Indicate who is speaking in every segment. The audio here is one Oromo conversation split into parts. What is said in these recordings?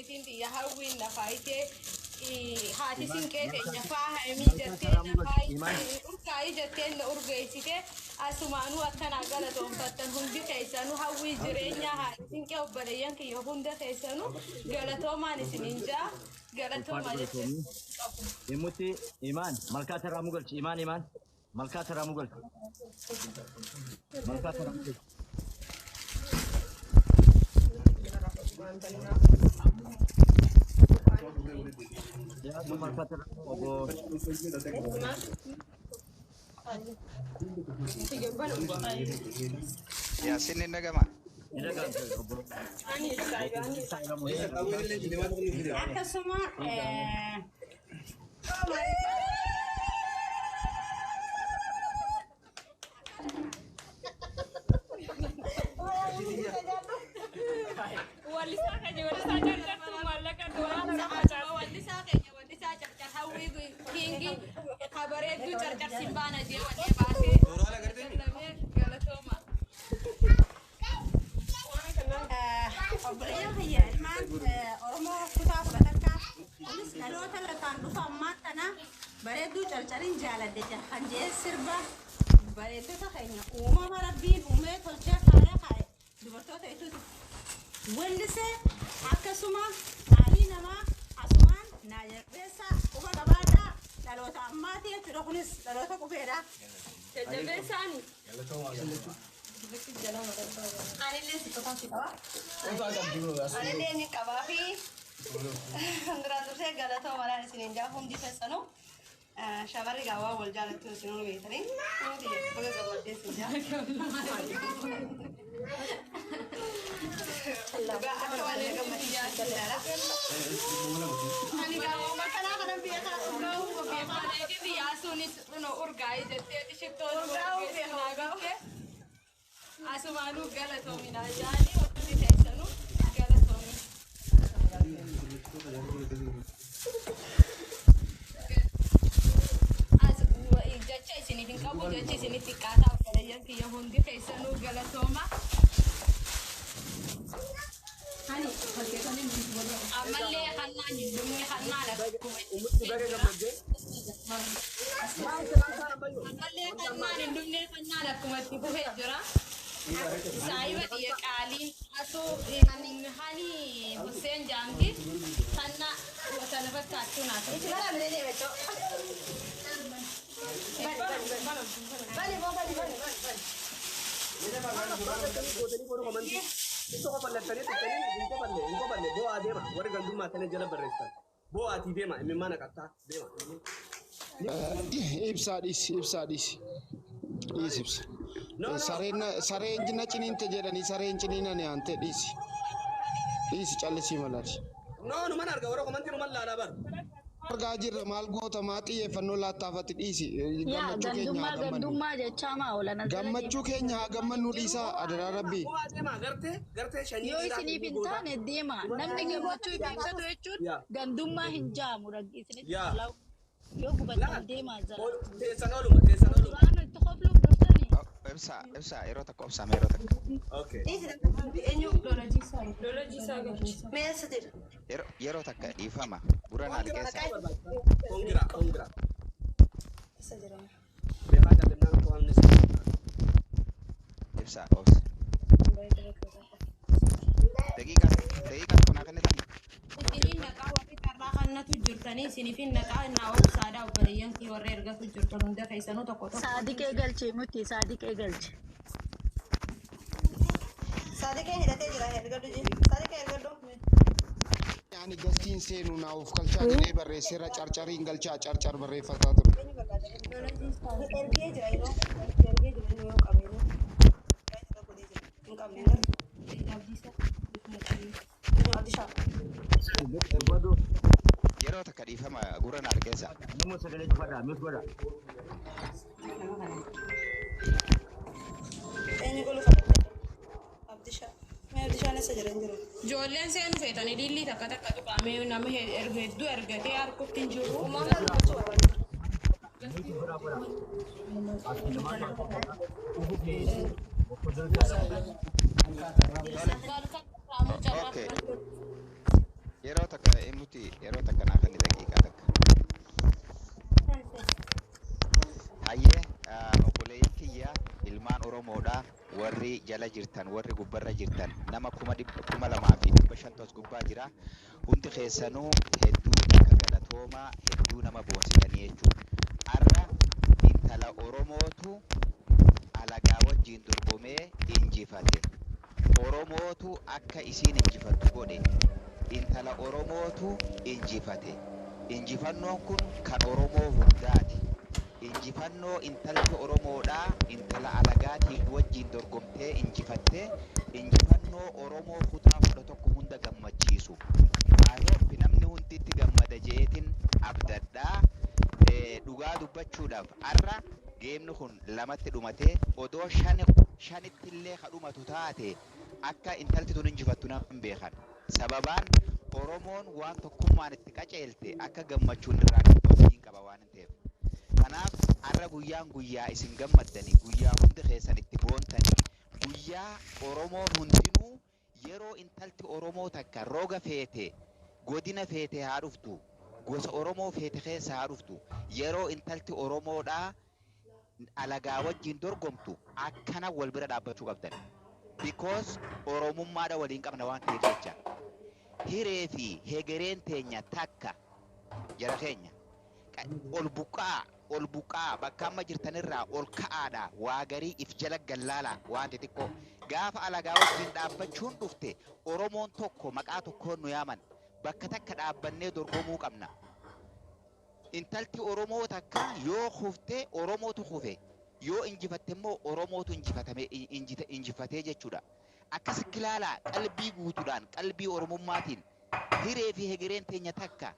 Speaker 1: Obboleettiin xiyya hawwiin na faayitee, haati sinqee teenya faahami jettee na faayitee, urgaa'ii jettee na urgeessite. Asumaanuu akkanaa galatoonfattan hundi keessanuu, hawwii jireenyaa, haati sinqee, obboleeyyan kiyya hunda keessanuu galatoomaan isiniin jaa, galatoomaa jechuun qabu.
Speaker 2: Himutti Imaan malkaa tarraamuu galchi. Imaan, Imaan, malkaa tarraamuu galchi. Malkaa tarraamuu galchi. Yaa malkaa tarraamuu obbo.
Speaker 3: Yaasin ni dhagama.
Speaker 2: Ni dhaga'amte obbo.
Speaker 4: Akkasuma
Speaker 5: Wallisaa keenya, wallisaa carcartuu maallaqa doolaara facaasa.
Speaker 1: Wallisaa keenya, wallisaa carcar hawwii kiingi kabareedduu carcar simbaana jee wallee baasee galatooma.
Speaker 4: Obboleeyyan kiyya ilmaan Oromoo kutaa 11, kunis dhaloota lafaan dhufa ammaa kana, bareedduu carcariin jaaladhe kan jee sirba bareeddota keenya uumama rabbiin uumee tolchee faaya kaa'e dubartoota ituuti wallisee. Akkasuma qaalii namaa asumaan naa jabeessa, quba qabaadhaa, dhaloota ammaati jechuudha, kunis dhaloota qubeedha.
Speaker 5: Jajjabeessaani.
Speaker 6: Anillee si qofa si qaba. Anillee ni qabaa fi duraan dursee galatoomaadhaan isiniin jaa hundi keessanuu, shamarri gaawwaa wal jaalattu isinuu beektanii hundi baga gammaddee isin jaa. Dhugaa akka waan gammachiisaadha. Ani gaawwaa kanaa kanan beekaa urgaa'uu beekaa.
Speaker 1: Obboleettiin yaasuunis urgaa'ii jettee shittoon urgeessu naa bitte. Asumaanuu galatoominaa jaanii hundi keessanuu galatoomin. As jecha isiniif hin qabu, jecha isinitti xiqqaataa, obboleeyyan kiyya hundi keessanuu galatooma. Ammallee hannaan hin dhumne, hannaan akkuma
Speaker 7: Ummitti baga gammaddee.
Speaker 1: Ammallee hannaan hin dhumne, hannaan akkuma itti fufee jira. Saayiba xiyya qaaliin asuu hani Hussein jaamti hanna sana fakkaattuu naa
Speaker 6: Itti bara milee deemachoo. Bani boo bani bani bani bani.
Speaker 7: Gootanii boru komantii tokko fallattanii tuttanii hin qofanne, hin qofanne, bo'aa deema. Warri gandummaa tana jala barreessan bo'aatii deema, imimmaan naqattaa deema.
Speaker 8: Ibsaa dhiisi, ibsaa dhiisi. Dhiisi ibsa.
Speaker 7: No, no.
Speaker 8: Sareen sareen na ciniinte jedhanii sareen ciniinani aantee, dhiisi. Dhiisi, callisii malaati.
Speaker 7: No, numan arga, warra komantii numan laalaa bar.
Speaker 8: Argaa jirra, maal goota, maa xiyyeeffannoo laattaafatti, dhiisi.
Speaker 9: Yaa
Speaker 8: Gammachuu keenya
Speaker 9: gandummaa
Speaker 8: haa gammannu.
Speaker 9: Gandummaa jechaa maa oolan as jala
Speaker 8: Gammachuu keenya haa gammannu, dhiisaa adaraa rabbii.
Speaker 7: Bo'aa deema, gartee gartee shanyii
Speaker 9: Yoo
Speaker 7: dhiiraa
Speaker 9: isiniif hin
Speaker 7: goota.
Speaker 9: taane deema. Namni gammachuu ifi ibsatu jechuun
Speaker 7: Yaa.
Speaker 9: gandummaa hin jaamu isinitti
Speaker 7: Yaa.
Speaker 9: tolaa'u. Yoo gubattan
Speaker 7: Laal
Speaker 9: deemaa jala.
Speaker 7: Teessan ooluma, teessan ooluma.
Speaker 9: Duraan itti kofluuf dhuftanii.
Speaker 3: Ibsaa, ibsaa, yeroo tokko obsaame, yeroo takka.
Speaker 7: Okay.
Speaker 6: Eenyu?
Speaker 5: Lola jiisaa galchi.
Speaker 6: Mee eessa jira?
Speaker 3: Yeroo takka dhiifama. Gurra naa liqeessa.
Speaker 7: Congra, congra.
Speaker 6: Eessa jira?
Speaker 7: Meeqaa jal'inaan to'amni.
Speaker 3: Ibsaa, obsa. Daqiiqaa tokko naa kennitanii?
Speaker 1: Isiniin naqaa, warri carraa kannatu jirtanii isiniifin naqaa, naa obsaadhaa obboleeyyan kiyya warra ergatu jirtan hunda keessanuu tokko tokko.
Speaker 9: Saadiqee galche muti, saadiqee galche.
Speaker 6: Saadiqeen hidhatee jira, ergadhu ji. Saadiqee ergadhu.
Speaker 8: Ani gastiin seenuu naa of galchaa jedhee barreesseera, carcariin galchaa, carcar barreeffataa ture.
Speaker 6: Eenyu barbaada? Ergee jira yeroo. Ergee jira inni yoo qabe yeroo. Godhee jira. Hin qabne hin garuu. Eenyu Abdishaa?
Speaker 3: Yeroo takka dhiifama, gurra naa liqeessa.
Speaker 2: Nama sagalee cufadhaa, mute godha.
Speaker 6: Nama kana. Eenyu golu fadhate? Abdishaa. Mee Abdishaan eessa jira, hin jiru?
Speaker 1: Ijoolleen seenu feetanii dhiilli takka takka tuqamee nama hedduu ergatee harkutti hin jiru.
Speaker 6: Uumamaa dubbachuu barbaada.
Speaker 2: Mute biraa godha. Ati namaa
Speaker 1: Malkaa raamuu carraa.
Speaker 3: Okay. Yeroo takka nuti yeroo takka naa kenni daqiiqaa takka. Hayyee, obboleeyyan kiyya, ilmaan Oromoodha, warri jala jirtan, warri gubbarra jirtan, nama 2500 as gubbaa jira. Hundi keessanuu hedduu takka galatoomaa, hedduu nama boonsitanii jechuudha. Har'a intala Oromootu alagaa wajjin dorgomee injifate. Oromootu akka isiin injifattu godhe. Intala Oromootu injifate. Injifannoon kun kan Oromoo hundaati. Injifannoo intalti Oromoodhaa intala alagaatiin wajjin dorgomtee injifattee, injifannoo Oromoo kutaa 11 hunda gammachiisu. I hope namni hundi itti gammada je'eetin abdadhaa. Dhugaa dubbachuudhaaf har'a geemni kun lamatti dhumatee odoo shanitti illee ka dhumatu taate, akka intalti tun injifattu nan beekan. Sababaan Oromoon waan tokkummaan itti qaceelte akka gammachuun irraa qabdu qaba waan hin ta'eef. Kanaaf har'a guyyaan guyyaa isin gammaddanii, guyyaa hundi keessan itti boontanii, guyyaa Oromoon hundinuu yeroo intalti Oromoo takka roga feete, godina feete haa dhuftu, gosa Oromoo feete keessa haa dhuftu, yeroo intalti Oromoodhaa alagaa wajjin dorgomtu akkana wal bira dhaabbachuu qabdan. Because Oromummaadha waliin qabna waan ta'eef jecha. Hiree fi hegereen teenya takka, jara keenya. Ol buqqaa, ol buqqaa, bakka amma jirtanirraa ol ka'aadha, waa garii if jala gallaalaa waan xixiqqoo. Gaafa alagaa wajjin dhaabbachuun dhufte, Oromoon tokko, maqaa tokkoon nu yaaman, bakka takka dhaabbannee dorgomuu qabna. Intalti Oromoo takka yoo kufte Oromootu kufe, yoo injifatte immoo Oromootu injifatame injifatee jechuudha. Akkasitti ilaalaa, qalbii guutuudhaan, qalbii Oromummaatiin. Hiree fi hegereen teenya takka.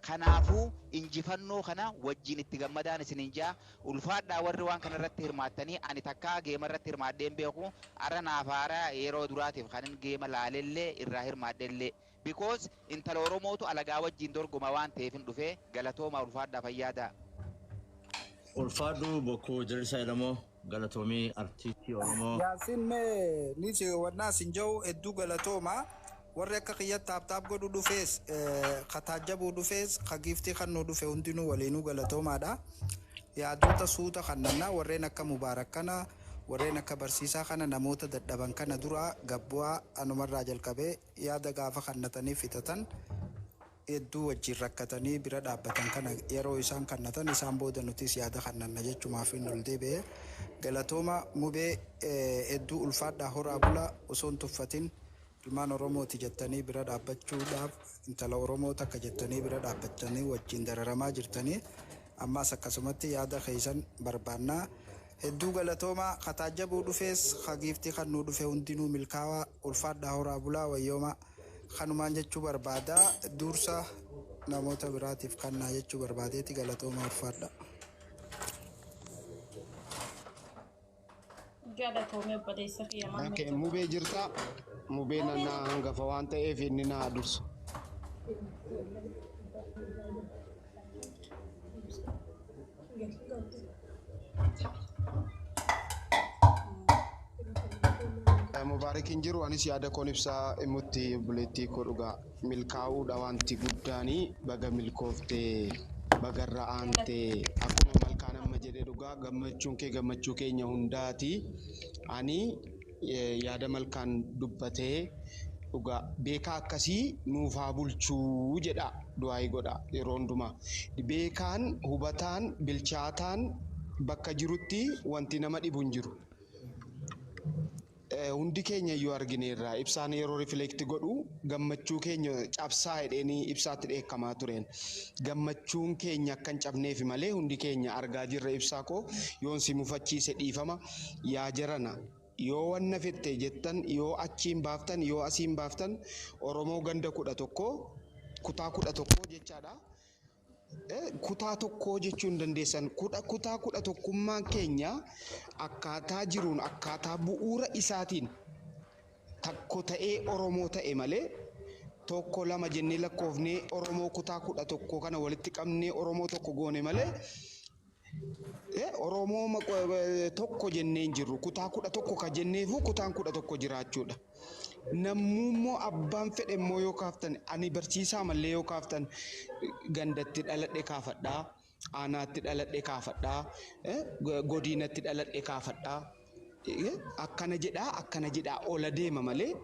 Speaker 3: Kanaafuu injifannoo kana wajjin itti gammadaan isinin jaa. Ulfaadhaa warri waan kana irratti hirmaattanii. Ani takkaa geema irratti hirmaadheen beeku. Har'a naaf haaraa, yeroo duraatiif kanin geema laalellee irraa hirmaadhellee. Because intala Oromootu alagaa wajjin dorgoma waan ta'eef hin dhufee. Galatooma, ulfaadhaa, fayyaadaa.
Speaker 2: Ulfaadhu Bokkuu Dirrisaa Ilamoo, galatoomii artiistii Oromoo.
Speaker 10: Yaasin, mee ni si wannaa sin jiru, hedduu galatooma. Warri akka kiyya tap tap godhu dhufees, ka taajjabuu dhufees, ka giiftii kannuu dhufe hundinuu waliinuu galatoomaadha. Yaadota suuta kannannaa, warreen akka Mubaarak kana, warreen akka barsiisaa kana, namoota dadhaban kana dura gabbu'aa. Anumarraa jalqabee yaada gaafa kannatanii fixatan, hedduu wajjin rakkatanii bira dhaabbatan kana yeroo isaan kannatan, isaan booda nutis yaada kannanna jechumaaf inni ol deebi'e. Galatooma Mubee, hedduu ulfaadhaa, horaa bula. Osoo hin tuffatin ilmaan Oromooti jettanii bira dhaabbachuudhaaf, intala Oromoo takka jettanii bira dhaabbatanii wajjin dararamaa jirtanii, ammas akkasumatti yaada keessan barbaannaa. Hedduu galatoomaa. Kataajjabuu dhufees, kagiiftii kan nuu dhufe hundinuu milkaawaa, ulfaadhaa, horaa bulaa, wayyooma. Kanumaan jechuu barbaada. Dursa namoota biraatiif kannaa jechuu barbaadeeti. Galatooma, ulfaadha.
Speaker 5: Galatoomee, obboleessa kiyya
Speaker 8: Okay,
Speaker 5: Maammed.
Speaker 8: Mubee jirta. Mubee na hangafa waan ta'eef inni na dursa. Mubaarak hin jiru. Anis yaada koon ibsaa. Himutti obboleettii koo, dhugaa milkaa'uudha wanti guddaanii. Baga milkooftee, bagarra aantee. Akkuma Malkaan amma jedhe, dhugaa gammachuun kee gammachuu keenya hundaati. Ani yaada Malkaan dubbatee, dhugaa beekaa akkasii nuuf haa bulchuu jedha, du'aayii godha yeroo hundumaa. Beekaan, hubataan, bilchaataan bakka jirutti wanti nama dhibu hin jiru. Hundi keenya iyyuu argineerra. Ibsaan yeroo rifleekti godhu gammachuu keenya cabsaa jedheenii Ibsaatti dheekkamaa tureen. Gammachuun keenya akka hin cabneef malee hundi keenya argaa jirra. Ibsaa koo, yoon si mufachiise dhiifama. Yaa jarana, yoo wanna fette jettan, yoo achiin baaftan, yoo asiin baaftan, Oromoo ganda 11, kutaa 11 jechaadha. Kutaa tokkoo jechuu hin dandeessan. Kutaa 11ummaan keenya akkaataa jiruun, akkaataa bu'uura isaatiin tokko ta'ee Oromoo ta'e malee, tokko lama jennee lakkoofnee Oromoo kutaa 11 kana walitti qabnee Oromoo tokko goone malee, Oromoo tokko jennee hin jirru. Kutaa 11 ka jenneefu kutaan 11 jiraachuudha. Nammuummoo abbaan fedhe immoo yoo kaaftan, ani barsiisaa mallee yoo kaaftan, gandatti dhaladhe kaafadhaa, aanaatti dhaladhe kaafadhaa, godinatti dhaladhe kaafadhaa. Akkana jedhaa, akkana jedhaa ola deema malee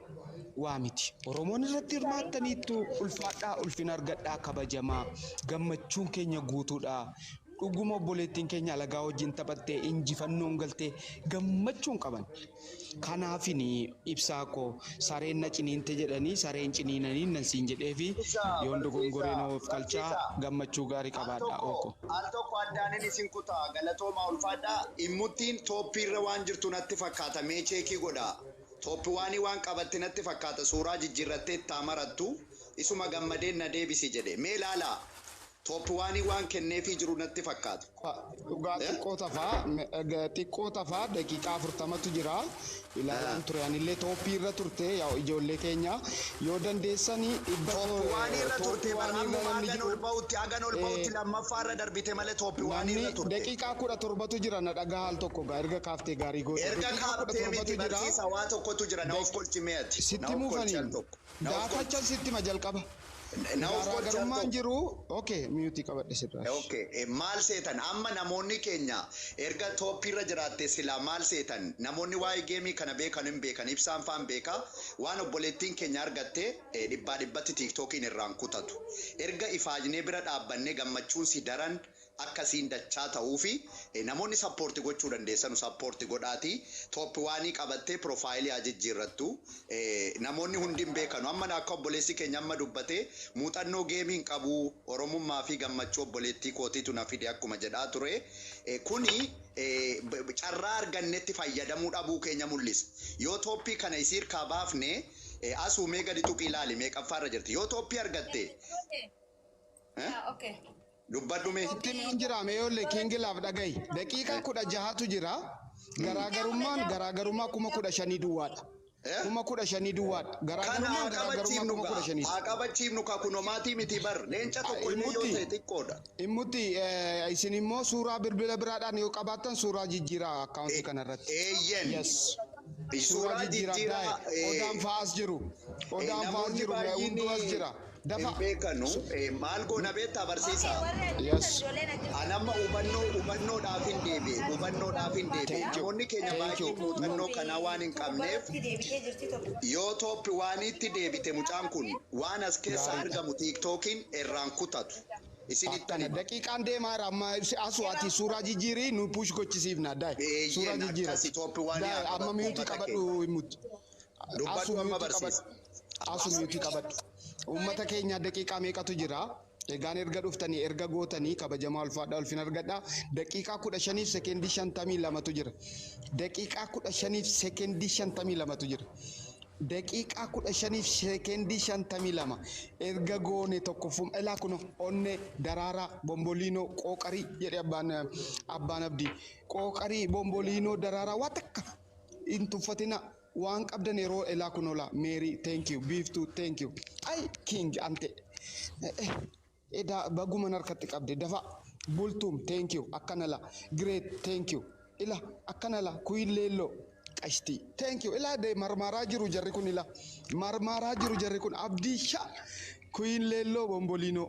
Speaker 8: waa miti. Oromoon irratti hirmaattaniittu, ulfaadhaa, ulfina argadhaa, kabajamaa, gammachuun keenya guutuudha. Dhuguma obboleettiin keenya alagaa wajjin taphattee injifannoon galtee gammachuun qaban. Kanaafini ibsaa koo, sareen na ciniinte jedhanii sareen ciniinanii nan siin jedheefi yoon dogongoree na of kalchaa, gammachuu gaarii qabaadhaa ooko.
Speaker 11: Al tokko addaanin isin kutaa, galatoomaa, ulfaadhaa. Immuttiin tooppiirra waan jirtu natti fakkaata, mee check godhaa. Top one waan qabatte natti fakkaata, suuraa jijjiirrattee itti marattu isuma gammadeen na deebisi jedhe. Mee ilaalaa, top one waan kenneefii jiru natti fakkaata.
Speaker 8: Dhugaa xiqqoo tafaa, xiqqoo tafaa, daqiiqaa 40tu jira. Ilaalaan ture anillee, tooppii irra turte. Yaa ijoollee keenya, yoo dandeessanii dhibba
Speaker 11: Top one irra
Speaker 8: top
Speaker 11: turte bar
Speaker 8: one irra
Speaker 11: ammuma
Speaker 8: namni
Speaker 11: hagan
Speaker 8: jiru.
Speaker 11: Ol ba'utti, hagan ol ba'utti lammaffaa irra darbite malee top one irra
Speaker 8: Namni
Speaker 11: turte.
Speaker 8: daqiiqaa 17tu jira, na dhagaa al tokko gaa erga kaaftee gaarii goote.
Speaker 11: Erga
Speaker 8: Daqiiqaa kudha
Speaker 11: kaaftee
Speaker 8: torbatu
Speaker 11: miti
Speaker 8: jira.
Speaker 11: barsiisa, waa tokkotu jira, na of kolchi ati.
Speaker 8: Sitti
Speaker 11: Na of kolchi al
Speaker 8: muufanii
Speaker 11: tokko. Na of kolchi.
Speaker 8: gaafachan sitti ma jalqaba.
Speaker 11: Na of kolchi al
Speaker 8: Garaagarummaan
Speaker 11: tokko.
Speaker 8: jiru, okay, mute qabadhe sirraa.
Speaker 11: Okay, maal seetan amma namoonni keenya erga tooppiirra jiraatte silaa maal seetan? Namoonni waa'ee game kana beekan hin beekan, ibsaan faan beeka, waan obboleettiin keenya argatte dhibbaa dhibbatti tiiktookiin irraan kutatu. Erga ifaajnee bira dhaabbannee gammachuun si daran akkasiin dachaa ta'uu fi namoonni support gochuu dandeessanu support godhaati, top one qabattee profile haa jijjiirrattu. Namoonni hundi hin beekanu, amma akka obboleessi keenya amma dubbate muuxannoo game hin qabu, oromummaa fi gammachuu obboleettii kootiitu na fide akkuma jedhaa ture. Kuni carraa argannetti fayyadamuu dhabuu keenya mul'isa. Yoo top kana isii hirkaa baafne, asuu mee gadi tuqii ilaali, meeqaffaarra jirti yoo top argatte?
Speaker 6: Okay.
Speaker 11: Dubbadhu mee.
Speaker 8: Sitti hin jira, mee yoollee kiingilaaf dhagahi. Daqiiqaa 16tu jira. Garaagarummaan garaagarummaa 15,000 duwwaadha. 15,000 duwwaadha.
Speaker 11: Kana
Speaker 8: Garaagarummaan
Speaker 11: haa
Speaker 8: garaagarummaa
Speaker 11: qabachiifnu
Speaker 8: kuma
Speaker 11: gaa.
Speaker 8: kudha shaniiti.
Speaker 11: Haa qabachiifnu kaa, kunomaatii miti bar. Leenca tokko illee yoo ta'e xiqqoodha.
Speaker 8: Immutti isin immoo suuraa bilbila biraadhaan yoo qabaattan suuraa jijjiiraa akkaawuntii kanarratti.
Speaker 11: Eeyyen.
Speaker 8: Yes. Suuraa
Speaker 11: Suuraa
Speaker 8: jijjiiraa
Speaker 11: jijjiiraa.
Speaker 8: daa'e. Odaan fa'aas jiru. Odaan fa'aas
Speaker 11: Namoonni
Speaker 8: jiru.
Speaker 11: baay'een
Speaker 8: Hunduu as jira.
Speaker 11: hin
Speaker 8: Dafa.
Speaker 11: beekanu. Maal goona beektaa, barsiisaa?
Speaker 8: Yes.
Speaker 11: Anamma hubannoodhaaf hin deebi'e. Hubannoodhaaf hin deebi'e.
Speaker 8: Thank you.
Speaker 11: Namoonni keenya
Speaker 8: Thank you.
Speaker 11: baay'een muuxannoo kanaa waan hin qabneef
Speaker 6: Deebitee jirti tokko.
Speaker 11: yoo top oneitti deebite mucaan kun waan as keessa
Speaker 8: Gaariidha.
Speaker 11: argamu tiiktookiin irraan kutatu. Isinittan
Speaker 8: Akkana
Speaker 11: hima.
Speaker 8: daqiiqaan deemaa jira amma, asu ati suuraa jijjiirii nu push gochisiifna daa'e. Suuraa
Speaker 11: Eeyyeen
Speaker 8: jijjiira.
Speaker 11: akkasi top one
Speaker 8: Daa'e
Speaker 11: haa
Speaker 8: amma
Speaker 11: qabattu
Speaker 8: mute
Speaker 11: uummata
Speaker 8: qabadhu
Speaker 11: keenya.
Speaker 8: himutti.
Speaker 11: Dubbadhu
Speaker 8: Asu
Speaker 11: amma,
Speaker 8: mute
Speaker 11: barsiisa.
Speaker 8: qabadhu. Asu mute qabadhu. Uummata keenya, daqiiqaa meeqatu jira? Egaan erga dhuftanii erga gootanii, kabajamaa, ulfaadhaa, ulfina argadhaa. Daqiiqaa 15f sekendii 52tu jira. Daqiiqaa 15f sekendii 52tu jira. Daqiiqaa 15f sekendii 52 erga goone tokkoffum ilaa kuno onnee daraaraa bomboliinoo qooqarii jedhe abbaan abdii, qooqarii bomboliinoo daraaraa, waa takka hin tuffatina waan qabdan yeroo ilaa kunola. Meerii, thank you. Biiftuu, thank you. Ay, king ante edaa baguman harkatti qabde, dafa. Bultuum, thank you. Akkana la. Great, thank you. Ila akkana la. Kuyin leelloo qashtii, thank you. Ilaa de marmaaraa jiru jarri kun, ila marmaaraa jiru jarri kun. Abdii sha kuyin leelloo bomboliinoo,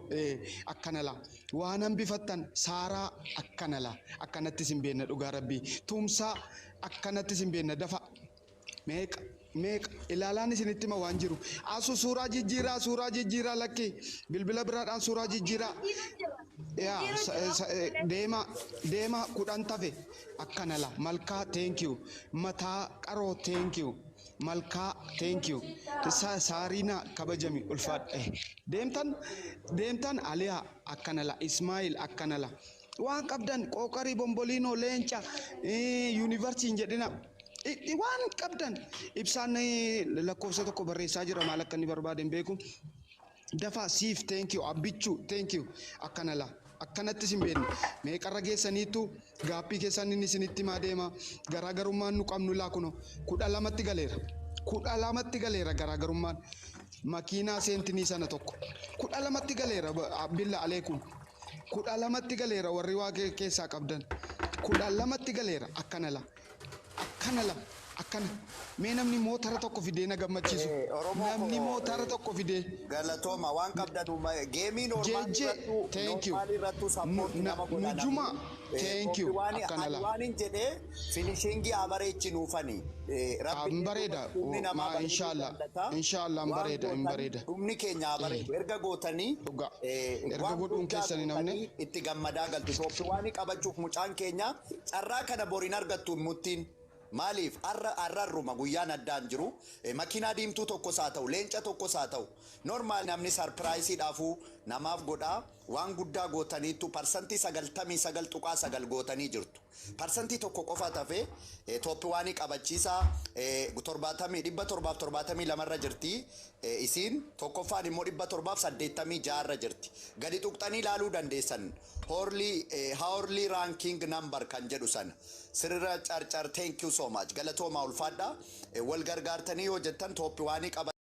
Speaker 8: akkana la. Waan hambifattan saaraa akkana la, akkanatti sin beenna, dhugaa rabbii tumsaa akkanatti sin beenna. Dafa, meeqa meeqa ilaalaan isinitti hima waan jiru. Asu, suuraa jijjiiraa, suuraa jijjiiraa, lakki bilbila biraadhaan suuraa jijjiiraa. Yaa deema deema, 10 tafe. Akkana la. Malkaa, thank you. Mataa qaroo, thank you. Malkaa, thank you. Saariina, kabajami, ulfaadha. Deemtan deemtan, aliyaa akkana la. Ismaa'il, akkana la. Waan qabdan qooqarii bomboliinoo leenca yuunivarsiitiin jedhina. Waan qabdan ibsaan lakkoofsa tokko barreessaa jira, maal akka inni barbaade hin beeku. Dafaa. Siif, thank you. Abbichuu, thank you. Akkana la, akkanatti sin beekne. Meeqarra geessaniitu gaappii keessan inni isinitti himaa deema. Garaagarummaan nu qabnu laa kuno 12tti galeera, 12tti galeera. Garaagarummaan makiinaa seentinii sana tokko 12tti galeera. Billa aleekum, 12tti galeera. Warri waa keessaa qabdan 12tti galeera. Akkana la, akkana la. Akkana mee namni mootara tokko fidee na gammachiisu. Namni mootara tokko fidee.
Speaker 11: Galatooma waan qabdan geemii normaal
Speaker 8: Jeejjee
Speaker 11: irrattuu
Speaker 8: thank you.
Speaker 11: normaal irrattuu support nama godha
Speaker 8: Nujuma
Speaker 11: namni.
Speaker 8: Thank you akkana
Speaker 11: Ani
Speaker 8: laa.
Speaker 11: waan hin jedhee finishingii abareechi nuufani.
Speaker 8: Hin bareeda.
Speaker 11: Dhumni namaa
Speaker 8: Ma
Speaker 11: bareeduu
Speaker 8: inshallah.
Speaker 11: jaallata.
Speaker 8: Inshallah hin
Speaker 11: Waan
Speaker 8: bareeda hin
Speaker 11: gootan
Speaker 8: bareeda.
Speaker 11: dhumni keenya haa bareedu. Erga gootanii
Speaker 8: Erga
Speaker 11: waan
Speaker 8: godhuun
Speaker 11: guddaa
Speaker 8: keessan hin hafne.
Speaker 11: gootanii itti gammadaa galtu. Tooppi waan qabachuuf mucaan keenya carraa kana boriin argattu muttiin. Maaliif har'a har'arruma guyyaan addaan jiru makiinaa diimtuu tokkos haa ta'u leenca tokkos haa ta'u normaal namni sarpiraayisiidhaafuu namaaf godhaa waan guddaa gootaniittu 99.9% gootanii jirtu. 1% qofa tafee tooppi waanii qabachiisaa torbaatamii 772rra jirti isiin tokkoffaan immoo 786rra jirti. Gadi tuqxanii ilaaluu dandeessan hourly ranking number kan jedhu sana sirra carcar. Thank you so much, galatoomaa, ulfaadha. Wal gargaartanii yoo jettan tooppi waanii qaba.